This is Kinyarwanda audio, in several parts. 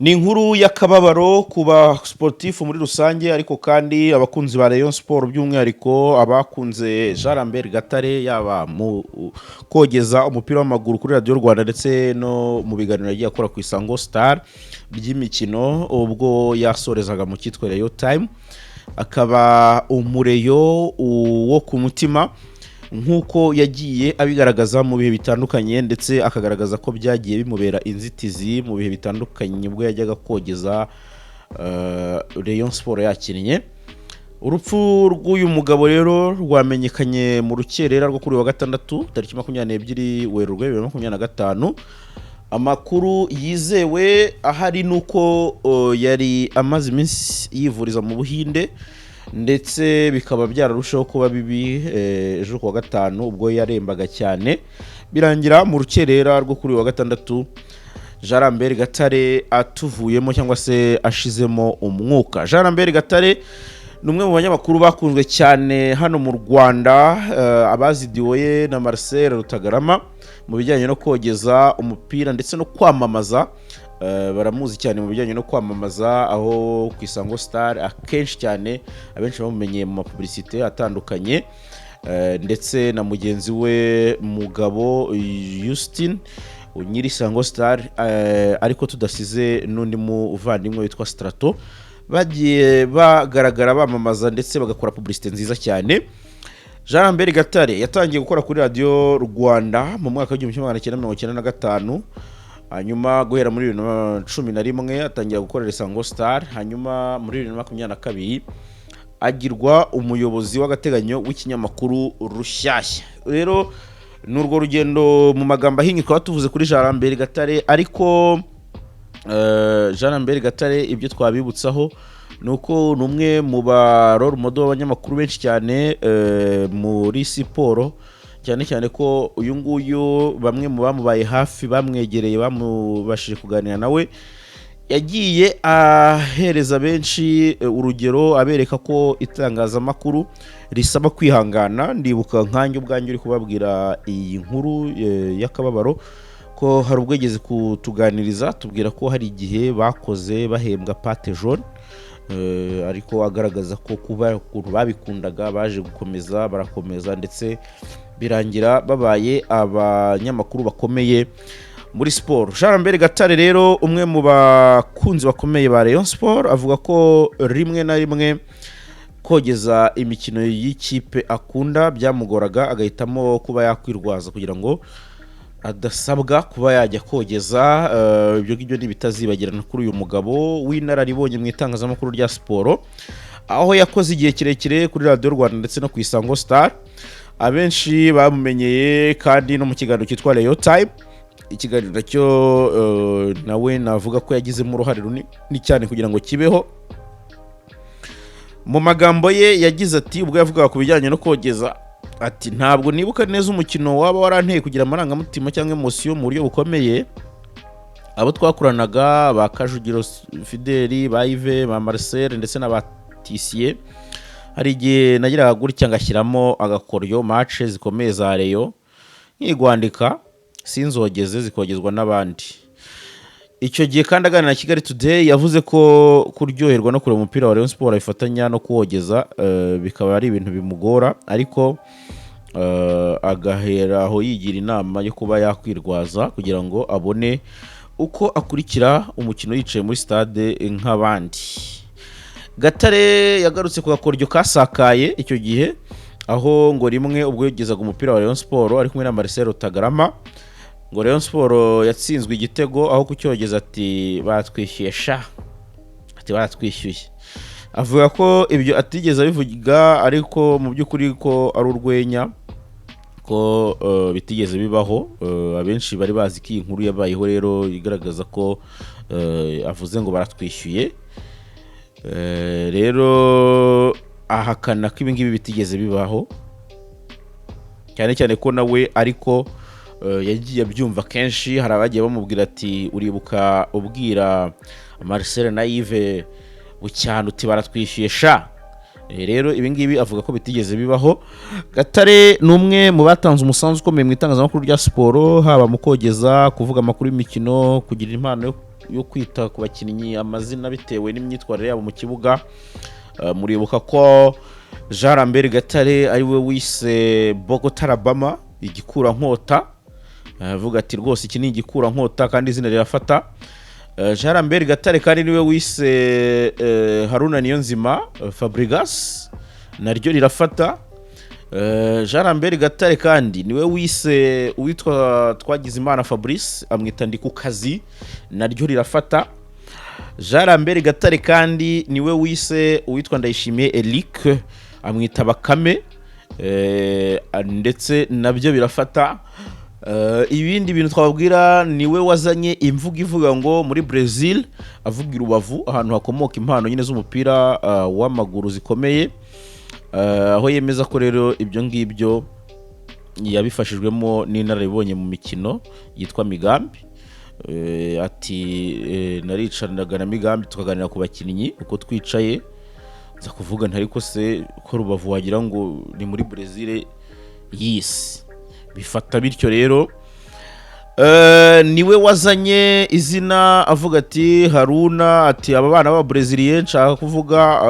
Ni inkuru y'akababaro ku ba sportif muri rusange, ariko kandi abakunzi ba Rayon Sport by'umwihariko abakunze Jean Lambert Gatare, yaba mu kogeza umupira w'amaguru kuri Radiyo Rwanda ndetse no mu biganiro yagiye akora ku Isango Star by'imikino, ubwo yasorezaga mu cyitwa Rayon Time, akaba umureyo wo ku mutima nk'uko yagiye abigaragaza mu bihe bitandukanye, ndetse akagaragaza ko byagiye bimubera inzitizi mu bihe bitandukanye ubwo yajyaga kogeza Rayon Sport yakinnye. Urupfu rw'uyu mugabo rero rwamenyekanye mu rukerera rwo kuri uyu wa gatandatu, tariki 22 Werurwe 2025. Amakuru yizewe ahari ni uko yari amaze iminsi yivuriza mu Buhinde, ndetse bikaba byararushaho kuba bibi ejo kuwa gatanu ubwo yarembaga cyane, birangira mu rukerera rwo kuri uyu wa gatandatu Jean Lambert Gatare atuvuyemo cyangwa se ashizemo umwuka. Jean Lambert Gatare ni umwe mu banyamakuru bakunzwe cyane hano mu Rwanda, abazi duo ye na Marcel Rutagarama mu bijyanye no kogeza umupira ndetse no kwamamaza, baramuzi cyane mu bijyanye no kwamamaza, aho ku Isango Star akenshi cyane abenshi bamumenyeye mu mapublicité atandukanye, ndetse na mugenzi we Mugabo Justin nyiri Isango Star, ariko tudasize n'undi muvandimwe witwa Strato, bagiye bagaragara bamamaza ndetse bagakora publicité nziza cyane. Jean Lambert Gatare yatangiye gukora kuri Radiyo Rwanda mu mwaka w'1995, hanyuma guhera muri 2011 atangira gukorera Isango Star, hanyuma muri 2022 agirwa umuyobozi w'agateganyo w'ikinyamakuru Rushyashya. Rero ni urwo rugendo mu magambo ahinnye twaba tuvuze kuri Jean Lambert Gatare. Ariko Jean Lambert Gatare, ibyo twabibutsaho ni uko ni umwe mu ba role model b'abanyamakuru benshi cyane muri siporo, cyane cyane ko uyu nguyu bamwe mu bamubaye hafi, bamwegereye, bamubashije kuganira nawe, yagiye ahereza benshi urugero, abereka ko itangazamakuru risaba kwihangana. Ndibuka nkanjye ubwanjye uri kubabwira iyi nkuru y'akababaro, ko hari ubwo yigeze kutuganiriza tubwira ko hari igihe bakoze bahembwa pâte jaune, ariko agaragaza ko kuba ukuntu babikundaga baje gukomeza, barakomeza, ndetse birangira babaye abanyamakuru bakomeye muri siporo. Jean Lambert Gatare rero, umwe mu bakunzi bakomeye ba Rayon Sport, avuga ko rimwe na rimwe kogeza imikino y'ikipe akunda byamugoraga, agahitamo kuba yakwirwaza kugira ngo adasabwa kuba yajya kogeza. Ibyo ngibyo ni ibitazibagirana kuri uyu mugabo w'inararibonye mu itangazamakuru rya siporo, aho yakoze igihe kirekire kuri Radiyo Rwanda ndetse no ku Isango Star. Abenshi bamumenyeye kandi no mu kiganiro cyitwa Rayon Time, ikiganiro nacyo nawe navuga ko yagizemo uruhare runini cyane kugira ngo kibeho. Mu magambo ye yagize ati, ubwo yavugaga ku bijyanye no kogeza, ati: "Ntabwo nibuka neza umukino waba waranteye kugira amarangamutima cyangwa émotion mu buryo bukomeye. Abo twakoranaga, ba Kajugiro Fideli, ba Yves, ba Marcel ndetse na ba Tisiye, hari igihe nagiraga gutya ngashyiramo agakoryo match zikomeye za Rayon nkigwandika, sinzogeze, zikogezwa n'abandi." Icyo gihe kandi aganira na Kigali Today yavuze ko kuryoherwa no kureba umupira wa Rayon Sport abifatanya no kuwogeza, bikaba ari ibintu bimugora, ariko agahera aho yigira inama yo kuba yakwirwaza kugira ngo abone uko akurikira umukino yicaye muri stade nk'abandi. Gatare yagarutse ku gakoryo kasakaye icyo gihe, aho ngo rimwe ubwo yogezaga umupira wa Rayon Sport ari kumwe na Marcel Rutagarama, ngo Rayon Sport yatsinzwe igitego, aho kucyogeza ati: "Batwishyuye sha", ati: "Baratwishyuye." Avuga ko ibyo atigeze abivuga, ariko mu by'ukuri ko ari urwenya, ko bitigeze bibaho. Abenshi bari bazi ko iyi nkuru yabayeho rero igaragaza ko avuze ngo "baratwishyuye". Rero ahakana ko ibi ngibi bitigeze bibaho, cyane cyane ko nawe ariko yagiye abyumva kenshi. Hari abagiye bamubwira ati: "Uribuka ubwira Marcel na Yves Bucyana uti 'baratwishyuye sha'?" Rero ibi ngibi avuga ko bitigeze bibaho. Gatare ni umwe mu batanze umusanzu ukomeye mu itangazamakuru rya siporo, haba mu kogeza, kuvuga amakuru y'imikino, kugira impano yo yo kwita ku bakinnyi amazina bitewe n'imyitwarire yabo mu kibuga. Muribuka ko Jean Lambert Gatare ari we wise Bogota Alabama igikurankota, avuga ati rwose iki ni igikurankota kandi izina rirafata. Jean Lambert Gatare kandi niwe wise Haruna Niyonzima Fabregas, naryo rirafata. Jean Lambert Gatare kandi niwe wise uwitwa Twagizimana Fabrice, amwita Ndikukazi, naryo rirafata. Jean Lambert Gatare kandi niwe wise uwitwa Ndayishimiye Eric, amwita Bakame, ndetse nabyo birafata. Ibindi bintu twababwira, niwe wazanye imvugo ivuga ngo muri Brazil, avuga i Rubavu, ahantu hakomoka impano nyine z'umupira w'amaguru zikomeye, aho yemeza ko rero ibyo ngibyo yabifashijwemo n'inararibonye mu mikino yitwa Migambi. Ati naricanaga na Migambi tukaganira ku bakinnyi uko twicaye, nza kuvuga nti ariko se ko Rubavu wagira ngo ni muri Brazil y'isi? Bifata bityo rero. Niwe wazanye izina avuga ati Haruna, ati aba bana b'Ababreziliye nshaka kuvuga,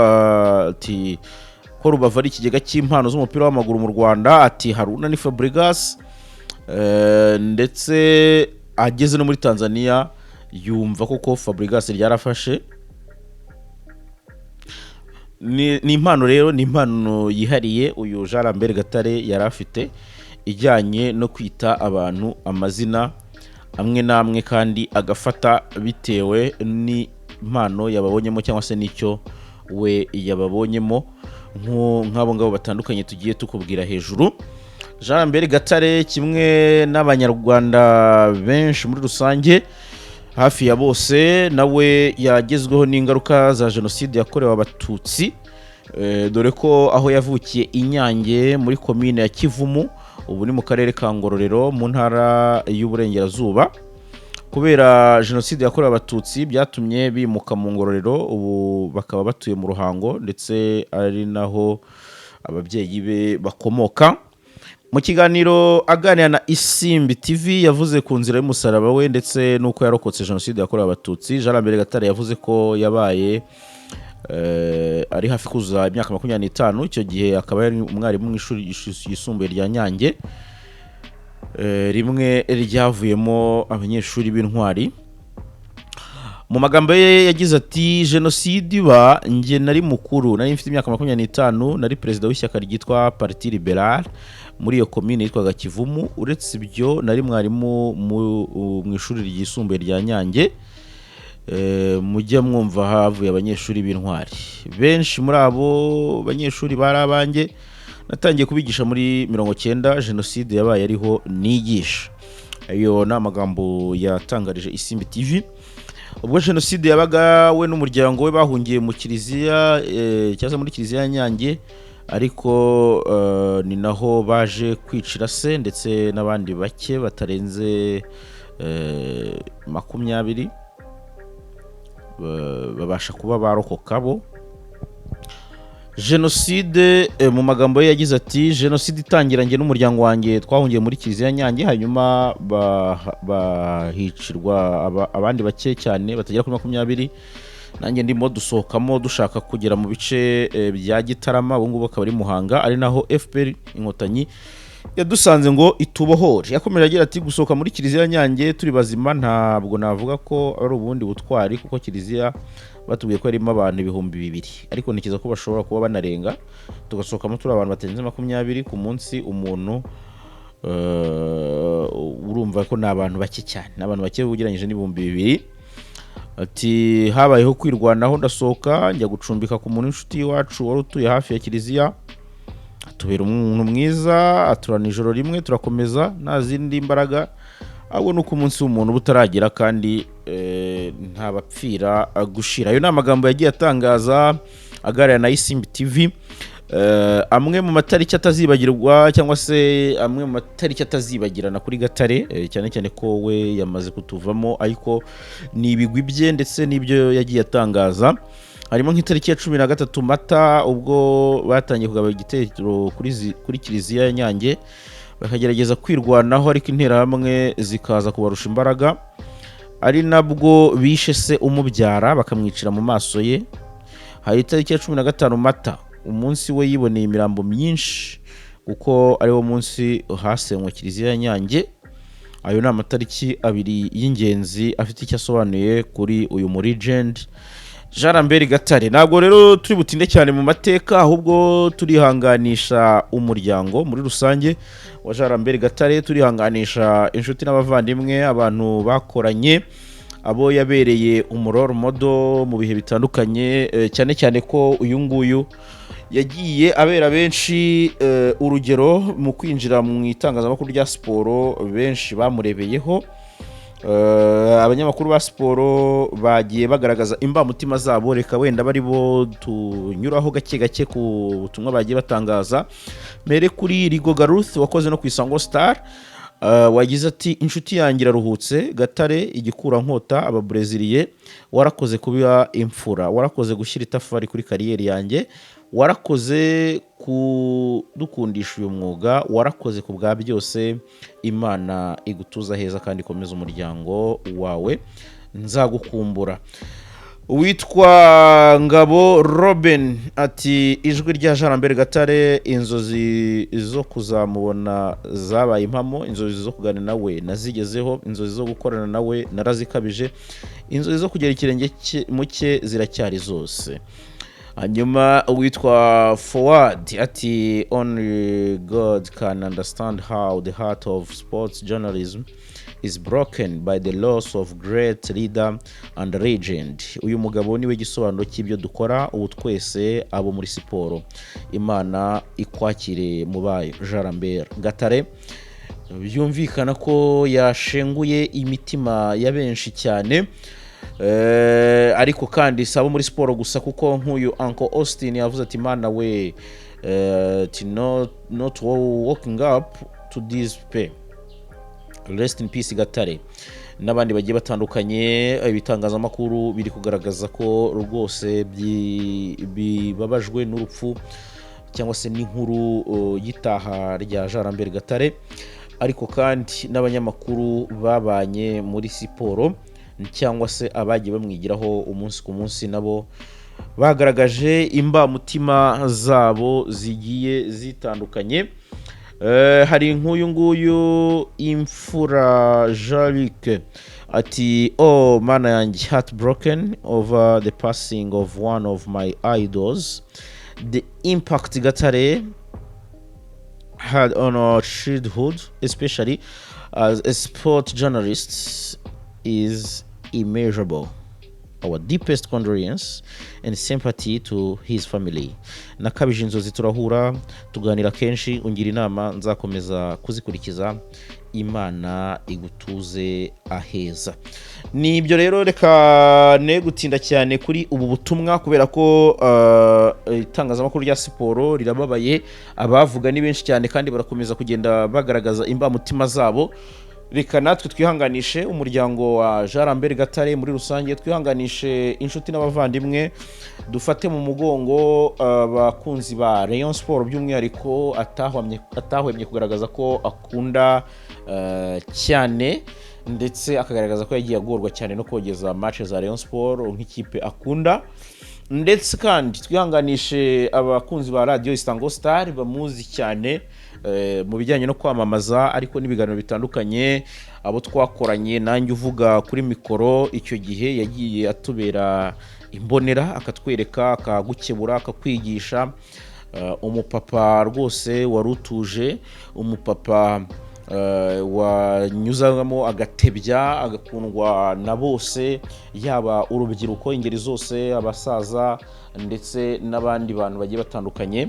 ati ko Rubavu ari ikigega cy'impano z'umupira w'amaguru mu Rwanda, ati Haruna ni Fabregas. Ndetse ageze no muri Tanzania yumva koko Fabregas ryarafashe. Ni impano rero, ni impano yihariye uyu Jean Lambert Gatare yari afite ijyanye no kwita abantu amazina amwe n'amwe kandi agafata bitewe n'impano yababonyemo cyangwa se n'icyo we yababonyemo, nk'abo ngabo batandukanye tugiye tukubwira hejuru. Jean Lambert Gatare, kimwe n'Abanyarwanda benshi muri rusange, hafi ya bose, nawe yagezweho n'ingaruka za Jenoside yakorewe Abatutsi, dore ko aho yavukiye i Nyange muri komine ya Kivumu, ubu ni mu karere ka Ngororero mu Ntara y'Uburengerazuba, kubera Jenoside yakorewe Abatutsi byatumye bimuka mu Ngororero, ubu bakaba batuye mu Ruhango, ndetse ari naho ababyeyi be bakomoka. Mu kiganiro aganira na Isimbi TV, yavuze ku nzira y'umusaraba we ndetse n'uko yarokotse Jenoside yakorewe Abatutsi. Jean Lambert Gatare yavuze ko yabaye ari hafi kuzuza imyaka 25 icyo gihe, akaba yari umwarimu mu ishuri ryisumbuye rya Nyange, rimwe ryavuyemo abanyeshuri b'intwari. Mu magambo ye yagize ati: "Jenoside iba njye nari mukuru, nari mfite imyaka 25, nari perezida w'ishyaka ryitwa Parti Libéral muri iyo komine yitwaga Kivumu. Uretse ibyo nari mwarimu mu ishuri ryisumbuye rya Nyange. Mujya mwumva havuye abanyeshuri b'intwari, benshi muri abo banyeshuri bari abanjye. Natangiye kubigisha muri 90, Jenoside yabaye ariho nigisha." Ayo ni amagambo yatangarije Isimbi TV. Ubwo Jenoside yabaga, we n'umuryango we bahungiye mu kiliziya, cyangwa se muri kiliziya ya Nyange, ariko ni naho baje kwicira se ndetse n'abandi bake batarenze 20, babasha kuba barokoka bo. Jenoside, mu magambo ye yagize ati: "Jenoside itangira njye n'umuryango wanjye twahungiye muri kiliziya Nyange, hanyuma bahicirwa abandi bake cyane batagera kuri 20, nanjye ndimo. Dusohokamo dushaka kugera mu bice bya Gitarama, ubu ngubu akaba ari Muhanga, ari naho FPR Inkotanyi yadusanze ngo itubohore." Yakomeje agira ati: "Gusohoka muri kiliziya Nyange turi bazima ntabwo navuga ko ari ubundi butwari, kuko kiliziya batubwiye ko harimo abantu 2000, ariko ntekereza ko bashobora kuba banarenga, tugasohokamo turi abantu batarenze 20 ku munsi umuntu, urumva ko ni abantu bake cyane, ni abantu bake ugereranyije n'2000." Ati: "Habayeho kwirwanaho, ndasohoka njya gucumbika ku muntu w'inshuti y'iwacu wari utuye hafi ya kiliziya, atubera umuntu mwiza, aturana ijoro rimwe, turakomeza nta zindi mbaraga, ahubwo ni uko umunsi w'umuntu uba utaragera kandi ntabapfira gushira." Ayo ni amagambo yagiye atangaza aganira na Isimbi TV. Amwe mu matariki atazibagirwa cyangwa se amwe mu matariki atazibagirana kuri Gatare, cyane cyane ko we yamaze kutuvamo, ariko ni ibigwi bye ndetse n'ibyo yagiye atangaza, harimo nk'itariki ya 13 Mata, ubwo batangiye kugaba igitero kuri kiliziya ya Nyange, bakagerageza kwirwanaho ariko Interahamwe zikaza kubarusha imbaraga. Ari nabwo bishe se umubyara, bakamwicira mu maso ye. Hari itariki ya 15 Mata, umunsi we yiboneye imirambo myinshi, kuko ariwo munsi hasenywe Kiliziya ya Nyange. Ayo ni amatariki abiri y'ingenzi afite icyo asobanuye kuri uyu mu legend Jean Lambert Gatare. Ntabwo rero turi butinde cyane mu mateka, ahubwo turihanganisha umuryango muri rusange wa Jean Lambert Gatare, turihanganisha inshuti n'abavandimwe, abantu bakoranye, abo yabereye umu role model mu bihe bitandukanye, cyane cyane ko uyu nguyu yagiye abera benshi urugero mu kwinjira mu itangazamakuru rya siporo. Benshi bamurebeyeho. Abanyamakuru ba siporo bagiye bagaragaza imbamutima zabo. Reka wenda bari bo tunyuraho gake gake ku butumwa bagiye batangaza. Mbere kuri Rigoga Ruth wakoze no ku Isango Star, wagize ati: "Inshuti yanjye iraruhutse. Gatare igikurankota ababreziliye, warakoze kuba imfura, warakoze gushyira itafari kuri carrière yanjye, warakoze kudukundisha uyu mwuga, warakoze ku bwa byose. Imana igutuza heza kandi ikomeze umuryango wawe, nzagukumbura." Uwitwa Ngabo Robin ati: "Ijwi rya Jean Lambert Gatare, inzozi zo kuzamubona zabaye impamo, inzozi zo kuganira nawe nazigezeho, inzozi zo gukorana nawe narazikabije, inzozi zo kugera ikirenge mu cye ziracyari zose." Hanyuma uwitwa Forward ati: "Only God can understand how the heart of sports journalism is broken by the loss of great leader and legend. Uyu mugabo niwe gisobanuro cy'ibyo dukora ubu twese abo muri siporo. Imana ikwakire mu bayo, Jean Lambert Gatare." Byumvikana ko yashenguye imitima ya benshi cyane. Ariko kandi si abo muri siporo gusa, kuko nk'uyu Uncle Austin yavuze ati: "Mana we," ati "not waking up to this pay. Rest in peace, Gatare." N'abandi bagiye batandukanye. Ibitangazamakuru biri kugaragaza ko rwose bibabajwe n'urupfu cyangwa se n'inkuru y'itaha rya Jean Lambert Gatare. Ariko kandi n'abanyamakuru babanye muri siporo cyangwa se abagiye bamwigiraho umunsi ku munsi nabo bagaragaje imbamutima zabo zigiye zitandukanye. Hari nk'uyu nguyu Imfura Jean-Luc ati: "Oh Mana yanjye, heartbroken over the passing of one of my idols. The impact Gatare had on our childhood, especially as a sport journalist, is immeasurable. Our deepest condolence and sympathy to his family. Nakabije inzozi, turahura, tuganira kenshi, ungira inama nzakomeza kuzikurikiza. Imana igutuze aheza." Ni ibyo rero, reka ne gutinda cyane kuri ubu butumwa, kubera ko itangazamakuru rya siporo rirababaye. Abavuga ni benshi cyane kandi barakomeza kugenda bagaragaza imbamutima zabo. Reka natwe twihanganishe umuryango wa Jean Lambert Gatare muri rusange, twihanganishe inshuti n'abavandimwe, dufate mu mugongo abakunzi ba Rayon Sport by'umwihariko, atahwemye kugaragaza ko akunda cyane, ndetse akagaragaza ko yagiye agorwa cyane no kogeza match za Rayon Sport nk'ikipe akunda. Ndetse kandi twihanganishe abakunzi ba Radiyo Isango Star bamuzi cyane mu bijyanye no kwamamaza, ariko n'ibiganiro bitandukanye, abo twakoranye, nanjye uvuga kuri mikoro icyo gihe, yagiye atubera imbonera, akatwereka, akagukebura, akakwigisha. Umupapa rwose wari utuje, umupapa wanyuzamo agatebya, agakundwa na bose, yaba urubyiruko, ingeri zose, abasaza ndetse n'abandi bantu bagiye batandukanye.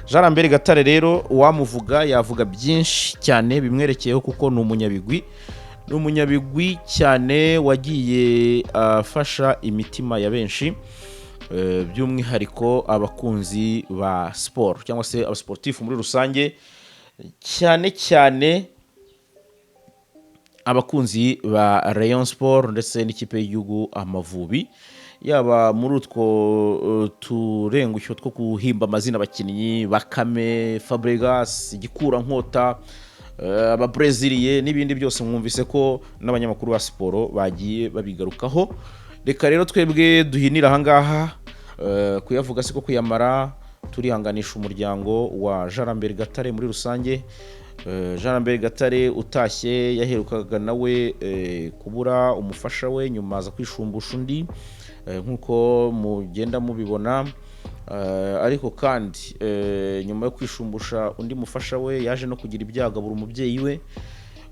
Jean Lambert Gatare rero, uwamuvuga yavuga byinshi cyane bimwerekeyeho, kuko ni umunyabigwi, ni umunyabigwi cyane wagiye afasha imitima ya benshi, by'umwihariko abakunzi ba siporo cyangwa se abasportifu muri rusange, cyane cyane abakunzi ba Rayon Sport ndetse n'ikipe y'igihugu Amavubi, yaba muri utwo turengushyo two guhimba amazina abakinnyi, Bakame, Fabregas, Igikurankota. Ababreziliye n'ibindi byose, mwumvise ko n'abanyamakuru ba siporo bagiye babigarukaho. Reka rero twebwe duhinira ahangaha, kuyavuga siko kuyamara. Turihanganisha umuryango wa Jean Lambert Gatare muri rusange. Jean Lambert Gatare utashye yaherukaga nawe kubura umufasha we, nyuma aza kwishumbusha undi, nk'uko mugenda mubibona. Ariko kandi nyuma yo kwishumbusha undi mufasha we, yaje no kugira ibyago, abura umubyeyi we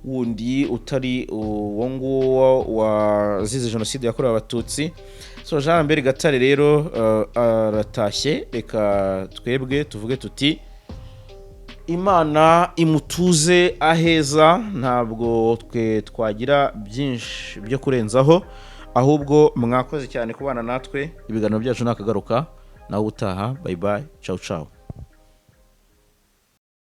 wundi utari uwo nguwo wazize Jenoside yakorewe Abatutsi. So Jean Lambert Gatare rero aratashye. Reka twebwe tuvuge tuti Imana imutuze aheza. Ntabwo twe twagira byinshi byo kurenzaho, ahubwo mwakoze cyane kubana natwe. Ibiganiro byacu nakagaruka nawe utaha. Bye bye, ciao ciao.